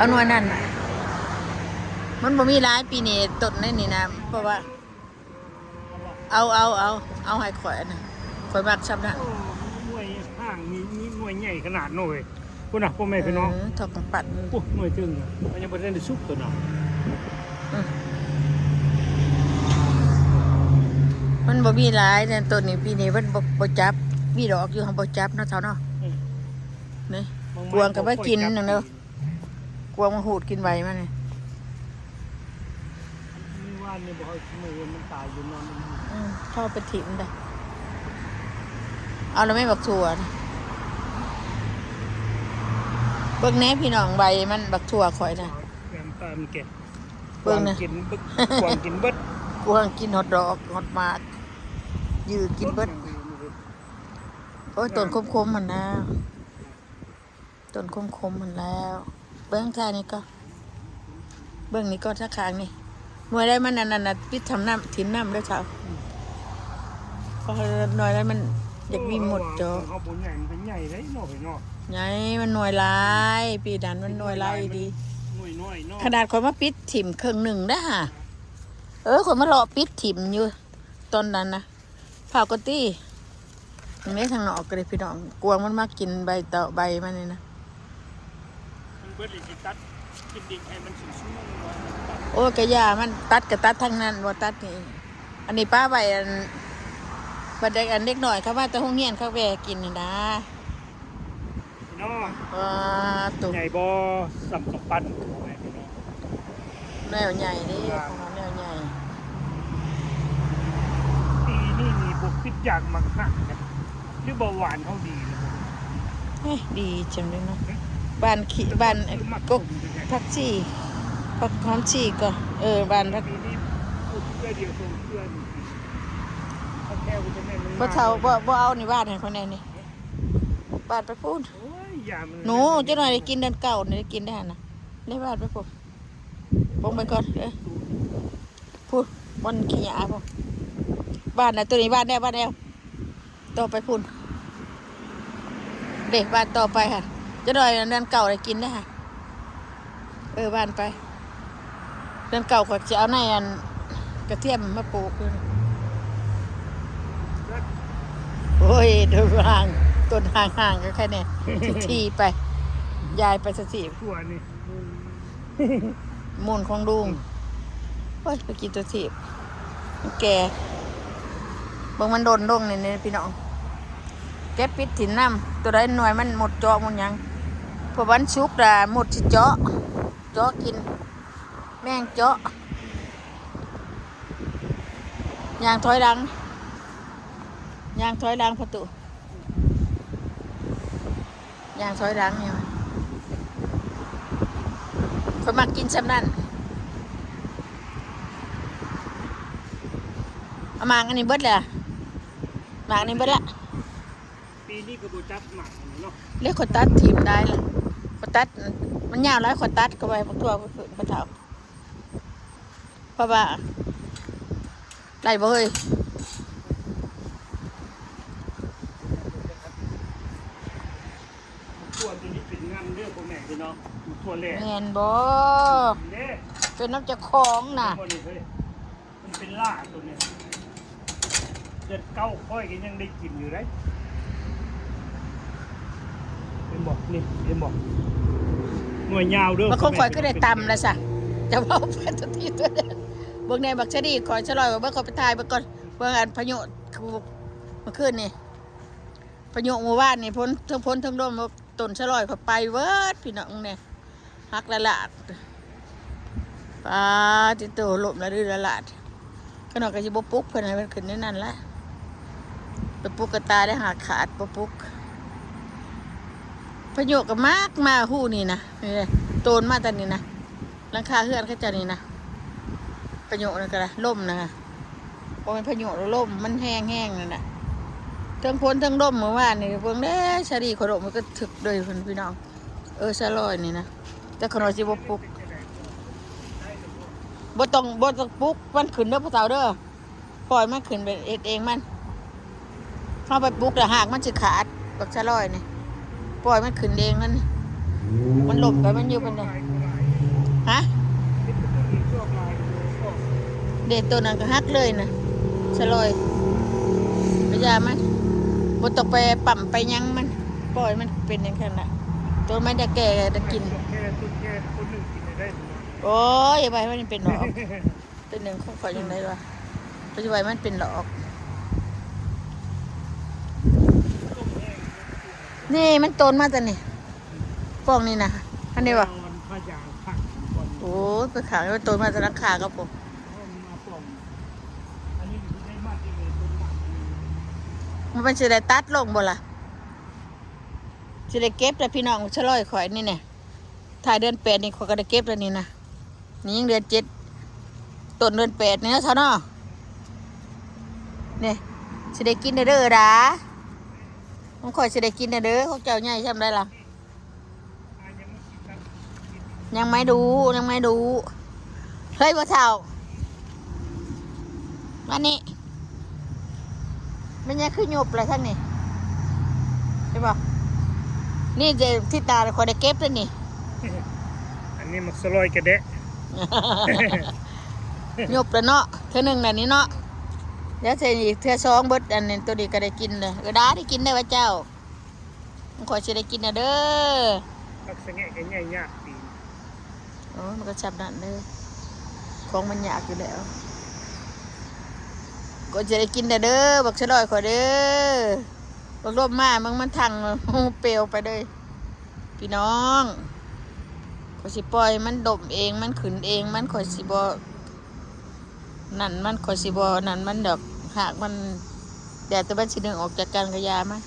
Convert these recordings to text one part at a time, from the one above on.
ເອົາໜ່ວຍນັ້ນນະ ມັນບໍ່ມີຫຼາຍປີນີ້ ຕົ້ນໃນນີ້ນະ ເພາະວ່າ ເອົາ ເອົາ ເອົາ ເອົາໃຫ້ຂ້ອຍນະ ຂ້ອຍມັກຊ່ຳນັ້ນ. ໂອ້ ໜ່ວຍຫ້າງນີ້ມີໜ່ວຍໃຫຍ່ຂະໜາດນ້ອຍ. ພຸ້ນນະ ພໍ່ແມ່ພີ່ນ້ອງ ເອີ ເທົ່າກຳປັດ. ໂອ້ ໜ່ວຍເຖິງນະ ມັນຍັງບໍ່ທັນໄດ້ສຸກຕົວນະ. ອື ມັນບໍ່ມີຫຼາຍແນວຕົ້ນນີ້ ປີນີ້ເພິ່ນບໍ່ ບໍ່ຈັບ ມີດອກຢູ່ ເຮົາບໍ່ຈັບເນາະເຖົ້າເນາະ. ອື ນີ້ ບາງໄມ້ກວາງກໍມາກິນ ບໍ່ຄ່ອຍຈັບ ນັ້ນເດີ ກວາງມາຫູດກິນໃບມັນນີ້. ມື້ວານນີ້ບໍ່ເອົາ ມື້ມັນຕາຍຢູ່ນອນ. ອື ເຂົາໄປຖິ້ມໄດ໋. ເອົາແລ້ວແມ່ນບັກຖົ່ວນະ ເບິ່ງແດ່ພີ່ນ້ອງ ໃບມັນ ບັກຖົ່ວຂ້ອຍນະ. ແກມຕາມແກະ ເບິ່ງນະ ກວາງກິນເບິດ ກວາງກິນເບິດ ກວາງກິນຮອດດອກຮອດໝາກ ຢື້ກິນເບິດ. ໂອ້ຍ ຕົ້ນຄົມໆຫັ້ນນະ ຕົ້ນຄົມໆຫັ້ນແລ້ວ. ເບິ່ງທ່ານີ້ກໍ ເບິ່ງນີ້ກໍ ທາງຂ້າງນີ້ ໜ່ວຍໃດມັນອັນນັ້ນນະ ປິດທຳນ້ຳ ຖິ້ມນ້ຳເດີເຖົ້າ. ອື ເພາະໜ່ວຍໃດມັນຢາກມີມົດເຈາະ. ໂອ້ ເຮົາບໍ່ໃຫຍ່ ມັນກໍໃຫຍ່ໄດ໋ເນາະ ເນາະ. ໃຫຍ່ ມັນໜ່ວຍຫຼາຍ ປີນັ້ນມັນໜ່ວຍຫຼາຍອີ່ຫຼີ. ໜ່ວຍນ້ອຍເນາະ ຂະໜາດຂ້ອຍມາປິດຖິ້ມເຄິ່ງໜຶ່ງເດ້ຫາ. ເອີ ຂ້ອຍມາເລາະປິດຖິ້ມຢູ່ຕອນນັ້ນນະ. ພາວກະຕິ ແມ່ທາງນອກກໍໄດ້ພີ່ນ້ອງ ກວາງມັນມາກິນໃບຕອກໃບມັນນີ້ນະ. ມັນເບິດແລ້ວຊິຕັດ ກິນດິກໃຫ້ມັນສູງໆ. ໂອ້ຍ ກະຢ່າມັນ ຕັດກະຕັດທາງນັ້ນ ບໍ່ຕັດນີ້. ອັນນີ້ປະໄວ້ ອັນ ບັດເດັກ ອັນເດັກນ້ອຍເຂົາມາແຕ່ໂຮງຮຽນ ເຂົາແວ່ກິນນີ້ນະ. ພີ່ນ້ອງ ວ້າ ໂຕ ໃຫຍ່ບໍ່ ສ່ຳກຳປັ້ນ ພໍ່ແມ່ພີ່ນ້ອງ. ແນວໃຫຍ່ເດ້ ຂອງເຮົາແນວໃຫຍ່. ປີນີ້ນີ້ບໍ່ຄິດຢາກໝາກຫາກນະ ຫຼືວ່າຫວານເຮົາດີນະ. ເອີຍ ດີຈັ່ງເດເນາະ ຫວານຂີ້ ຫວານກົກ ຜັກຊີ ຜັກຫອມຊີກໍ ເອີ ຫວານຜັກ ປີນີ້ປູກເທື່ອດຽວສອງເທື່ອນີ້. ພໍ່ເຖົ້າ ບໍ່ ບໍ່ເອົານີ້ຫວານໃຫ້ຂ້ອຍແດ່ນີ້. ບາດໄປພຸ້ນ ໂອ້ຍ ຢ່າມັນ ໜູ ຈັກໜ່ອຍໄດ້ກິນເດືອນເກົ້ານີ້ ໄດ້ກິນໄດ້ຫັ້ນນະ ໄດ້ບາດໄປພຸ້ນ ປົງໄປກ່ອນ. ເອີ ພຸ້ນ ບ່ອນຂີ້ຫຍ້າພຸ້ນ ບາດນະ ໂຕນີ້ບາດແລ້ວ ບາດແລ້ວ ຕໍ່ໄປພຸ້ນເດ້ ບາດຕໍ່ໄປຫັ້ນ ຈັກໜ່ອຍເດືອນເກົ້າໄດ້ກິນໄດ້ຫັ້ນ. ເອີ ຫວ່ານໄປ ເດືອນເກົ້າຂ້ອຍຊິເອົາໃນອັນກະທຽມມາປູກ. ໂອ້ຍ ຕົ້ນຫ່າງ ຕົ້ນຫ່າງໆ ກໍແຄ່ນີ້ ຖີ່ໄປ ຢາຍໄປຊະ ຖີ່ ຂົວນີ້ ມູນຂອງລຸງ. ໂອ້ຍ ໄປກິນຕົວຖີ່ ມັນແກ່ ເບິ່ງມັນດົນລົງນີ້ ນີ້ພີ່ນ້ອງ. ເກັບປິດຖິ້ມນ້ຳ ຕົວໃດໜ່ວຍມັນມົດເຈາະມົດຫຍັງ ເພາະວັນສຸກລະມົດຊິເຈາະ ເຈາະກິນ ແມງເຈາະ. ຍ່າງຖອຍຫຼັງ ຍ່າງຖອຍຫຼັງ ພໍ່ຕູ້ ຍ່າງຖອຍຫຼັງນີ້ ຂ້ອຍມັກກິນຊ່ຳນັ້ນ. ເອົາໝາກອັນນີ້ເບິດແລ້ວ ໝາກນີ້ເບິດລະ. ປີນີ້ກໍບໍ່ຈັດໝາກອັນນີ້ເນາະ ແລ້ວຂ້ອຍຕັດຖິ້ມໄດ້ລະ ຂ້ອຍຕັດ ມັນຍາວຫຼາຍ ຂ້ອຍຕັດກໍໄວ້ບັກຖົ່ວ ບັກຖົ່ວ ເພາະວ່າ ໄດ້ບໍ່ເຮີ້ຍ? ຖົ່ວຕົວນີ້ເປັນງຳເດີ ພໍ່ແມ່ພີ່ນ້ອງ ຖົ່ວແຫຼະ ແມ່ນບໍ່? ເດ້ ເປັນນຳເຈົ້າຂອງນະ ເຫັນບໍ່ນີ້ເຮີ້ຍ? ມັນເປັນຫຼ້າຕົວນີ້ ເດືອນເກົ້າຂ້ອຍກໍຍັງໄດ້ກິນຢູ່ເດ້. ເຫັນບໍ່? ນີ້ ເຫັນບໍ່? ໜ່ວຍຍາວເດີ ບັກຂອງຂ້ອຍຄືໄດ້ຕຳລະຊະ ຈະເວົ້າໄປຕົວທີ່ຕົວແດງ. ເບິ່ງແດ່ບັກຊະນີ ຂ້ອຍສະຫຼອຍ ເບິ່ງ ຂ້ອຍໄປຖ່າຍເບິ່ງກ່ອນ ເບິ່ງອັນພະຍຸ ເມື່ອຄືນນີ້ ພະຍຸມື້ວານນີ້ ຝົນ ເທິງຝົນເທິງລົມ ຕົ້ນສະຫຼອຍຂ້ອຍໄປເບີດ ພີ່ນ້ອງແນ່ ຫັກລະລາດ. ປາຕິໂຕ ລົ້ມລະລືລະລາດ. ຂະນ້ອຍກໍຊິບໍ່ປຸກເພິ່ນ ໃຫ້ເພິ່ນຂຶ້ນໃນນັ້ນລະ ໄປປຸກກະຕາຍໄດ້ຫາຂາດ ບໍ່ປຸກ. ພະຍຸກໍມັກມາຮູນີ້ນະ ນີ້ເດ້ ໂຕນມາແຕ່ນີ້ນະ ຫຼັງຄາເຮືອນເຂົາເຈົ້ານີ້ນະ. ພະຍຸນັ້ນກໍໄດ້ ລົມນະ ບໍ່ແມ່ນພະຍຸ ລົມມັນແຮງໆ ນັ້ນນະ ເທິງຝົນເທິງລົມມື້ວານນີ້. ເບິ່ງເດ້ ສາລີຂ້ອຍລົ້ມມັນກະທຶກເລີຍ ພີ່ນ້ອງ. ເອີ ສະຫຼອຍນີ້ນະ ແຕ່ຂະນ້ອຍຊິບໍ່ປຸກ ບໍ່ຕ້ອງ ບໍ່ຕ້ອງປຸກມັນຂຶ້ນເດີພໍ່ເຖົ້າເດີ ປ່ອຍມັນຂຶ້ນໄປເຮັດເອງມັນ. ເຮົາໄປປຸກແລ້ວຮາກມັນຊິຂາດ ບັກສະຫຼອຍນີ້ ປ່ອຍມັນຂຶ້ນເອງມັນ ມັນລົ້ມໄປ ມັນຢູ່ເພິ່ນເດີ. ຮະ? ເດັດ ໂຕນັ້ນກໍຫັກເລີຍນະ ສະລອຍ ກະຢ່າມັນ ບໍ່ຕ້ອງໄປປ້ຳໄປຫຍັງມັນ ປ່ອຍມັນເປັນຈັ່ງຊັ້ນລະ ໂຕມັນຈະແກ່ຈະກິນ. ໂອ້ຍ ໄວ້ມັນເປັນດອກ ໂຕໜຶ່ງຂອງຂ້ອຍຈັ່ງໃດວະ ໄປໄວ້ມັນເປັນດອກ. ນີ້ມັນໂຕນມາແຕ່ນີ້ ປ່ອງນີ້ນະ ອັນນີ້ບໍ່? ໂອ້ຍ ໄປຂັງໄວ້ ໂຕນມາແຕ່ຫຼັງຄາກໍພຸ້ນ. ມັນຊິໄດ້ຕັດລົງບໍ່ລະ? ຊິໄດ້ເກັບແລ້ວພີ່ນ້ອງ ສະລອຍຂ້ອຍນີ້ແນ່ ທ້າຍເດືອນແປດນີ້ຂ້ອຍກໍໄດ້ເກັບແລ້ວນີ້ນະ. ນີ້ຍັງເດືອນເຈັດ ຕົ້ນເດືອນແປດນີ້ເນາະ ຊາວເນາະ ນີ້ຊິໄດ້ກິນແລ້ວເດີດາ ຂອງຂ້ອຍຊິໄດ້ກິນແລ້ວເດີ ຂອງເຈົ້າໃຫຍ່ຊ່ຳໃດລະ? ຍັງໄມ່ດູ ຍັງໄມ່ດູ ເຮີ້ຍ ບໍ່ເຖົ້າ ມານີ້. ແມ່ນຫຍັງຄືຍຸບລະທາງນີ້ ເຫັນບໍ່? ນີ້ເດ ທິດໜ້າຂ້ອຍໄດ້ເກັບແລ້ວນີ້ ອັນນີ້ໝາກສະລອຍກະແດະ ຍຸບລະເນາະ ເທື່ອໜຶ່ງແລ້ວນີ້ເນາະ ດຽວໃສ່ອີກເທື່ອສອງເບິດ ອັນນີ້ໂຕນີ້ກະໄດ້ກິນເດີ ເອີດາໄດ້ກິນໄດ້ວ່າເຈົ້າ. ຂ້ອຍຊິໄດ້ກິນແລ້ວເດີ ຜັກສະແງະກໍໃຫຍ່ຍາກຕີນ ໂອ້ ມັນກໍຊ່ຳນັ້ນເດີ ຂອງມັນຍາກຢູ່ແລ້ວ ກໍຈະໄດ້ກິນແລ້ວເດີ ບັກສະລອຍຂ້ອຍເດີ ບັກລົມມາ ມັນ ມັນທັງເປວໄປເລີຍ ພີ່ນ້ອງ ຂ້ອຍຊິປ່ອຍມັນດົມເອງ ມັນຂຶ້ນເອງ ມັນ ຂ້ອຍຊິບໍ່ ນັ້ນມັນ ຂ້ອຍຊິບໍ່ນັ້ນມັນດອກ ຫາກມັນ ແຕ່ ແຕ່ມັນຊິດຶງອອກຈາກກັນກະຢ່າມັນ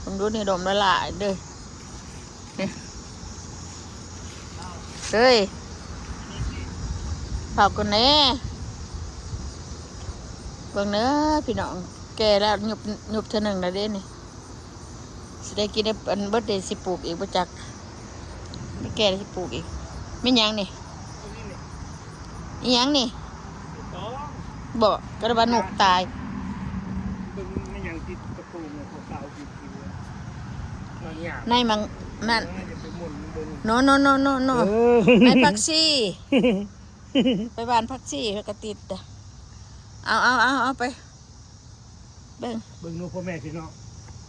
ເບິ່ງດູນີ້ ດົມຫຼາຍໆເດີ ນີ້ ເຮີ້ຍ ເຝົ້າກ່ອນແນ່ ເບິ່ງເດີພີ່ນ້ອງ ແກ່ແລ້ວ ຍຸບ ຍຸບເທື່ອໜຶ່ງແລ້ວເດ້ນີ້. ຊິໄດ້ກິນ ອັນເບິດເດ ຊິປູກອີກບໍ່ຈັກ ໄປແກ່ແລ້ວຊິປູກອີກ. ແມ່ນຫຍັງນີ້? ອີຫຍັງນີ້? ບໍ່ ກໍໄດ້ວ່ານົກຕາຍ. ເບິ່ງແມ່ນຫຍັງຕິດກະໂປງຂາວໆ ໃນມັງນັ້ນ ໂນ ໂນ ໂນ ໂນ ໂນ ໃນຜັກຊີ ໄປຫວ່ານຜັກຊີ ແລ້ວກໍຕິດ ເອົາ ເອົາ ເອົາ ເອົາໄປ. ເບິ່ງ ເບິ່ງດູພໍ່ແມ່ພີ່ນ້ອງ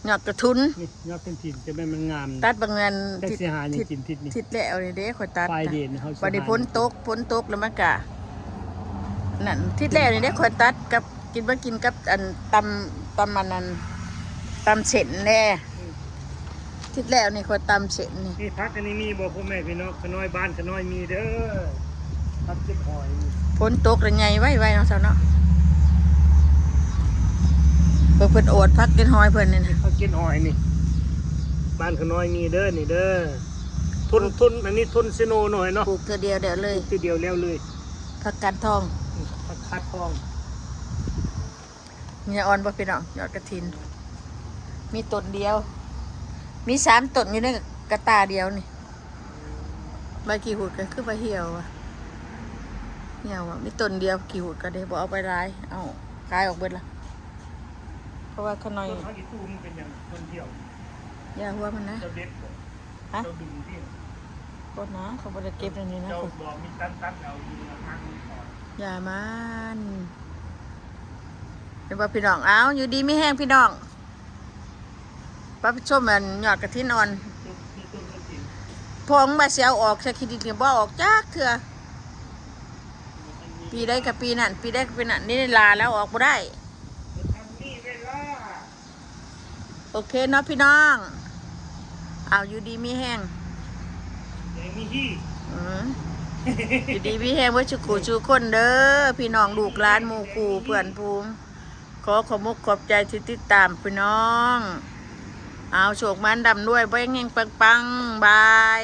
ຍອດກະທຸນ ນີ້ຍອດກະທິນ ຈະແມ່ນມັນງາມ ຕັດບາງອັນ ຈັກຊິຫາຫຍັງກິນທິດນີ້ ທິດແລ້ວນີ້ເດ້ ຂ້ອຍຕັດ ປາຍເດືອນນີ້ເຮົາຊິ ບາດນີ້ ຫາ ຝົນຕົກ ຝົນຕົກແລ້ວມັນກະ ນັ້ນ ທິດແລ້ວນີ້ເດ້ ຂ້ອຍຕັດກັບ ກິນ ມາກິນກັບອັນ ຕຳ ຕຳອັນນັ້ນ ຕຳເສັ້ນແດ່. ອືມ ທິດແລ້ວນີ້ຂ້ອຍຕຳເສັ້ນນີ້ ນີ້ຜັກອັນນີ້ມີບໍ່ ພໍ່ແມ່ພີ່ນ້ອງ ຂະນ້ອຍບ້ານຂະນ້ອຍມີເດີ ຜັກເກັດຫອຍນີ້ ຝົນຕົກລະໃຫຍ່ໄວໆເນາະ ຊາວເນາະ ເພິ່ນ ເພິ່ນອວດຜັກເກັດຫອຍເພິ່ນນີ້ນະ ຜັກເກັດຫອຍນີ້ ບ້ານຂະນ້ອຍມີເດີນີ້ເດີ ທົນ ທົນ ອັນນີ້ທົນເຊໂນໜ້ອຍເນາະ ປູກເທື່ອດຽວແລ້ວເລີຍ ປູກເທື່ອດຽວແລ້ວເລີຍ ຜັກກາດທອງ ອືມ ຜັກກາດທອງ. ເຫື່ອອ່ອນບໍ່ພີ່ນ້ອງ ຍອດກະຖິນ ມີຕົ້ນດຽວ ມີສາມຕົ້ນຢູ່ໃນກະຕ່າດຽວນີ້. ໃບຂີ້ຫູດກໍຄືວ່າຫ່ຽວວ່າ ຫ່ຽວວ່າ ມີຕົ້ນດຽວ ຂີ້ຫູດກໍເດ້ ບໍ່ເອົາໄປຫຼາຍ ເອົາຂາຍອອກເບິດລະ ເພາະວ່າຂະນ້ອຍ ຕົ້ນຜັກອີຕູມັນເປັນຫຍັງມັນຫ່ຽວ? ຢ່າຫົວມັນນະ ເຈົ້າເດັດບໍ່? ຮະ? ເຈົ້າດຶງຕິ? ບໍ່ນະ ເຂົາບໍ່ໄດ້ເກັບແນວນີ້ນະ ເຈົ້າບໍ່ມີຕັດ ຕັດເອົາຢູ່ນະ ຫາກມັນອ່ອນ ຢ່າມັນ ເຫັນບໍ່ພີ່ນ້ອງ? ເອົາ ຢູ່ດີມີແຮງພີ່ນ້ອງ ໄປຊົມອັນຍອດກະຖິນອ່ອນ ພວກມັນວ່າຊິເອົາອອກໃສ່ຂີ້ດິນນີ້ ບໍ່ເອົາອອກຈັກເທື່ອ ປີໃດກໍປີນັ້ນ ປີໃດກໍປີນັ້ນ ນີ້ລາແລ້ວອອກບໍ່ໄດ້ ໂອເຄເນາະພີ່ນ້ອງ ເອົາ ຢູ່ດີມີແຮງ ເອີ ຢູ່ດີມີແຮງເບິດສູ່ຄູ່ສູ່ຄົນເດີ ພີ່ນ້ອງ ລູກຫຼານ ໝູ່ຄູ່ເພື່ອນຝູງ ຂໍຂອບອົກຂອບໃຈທີ່ຕິດຕາມພີ່ນ້ອງ ເອົາ ໂຊກໝານ ລ່ຳລວຍ ເຮັງໆ ປັງໆ ບາຍ.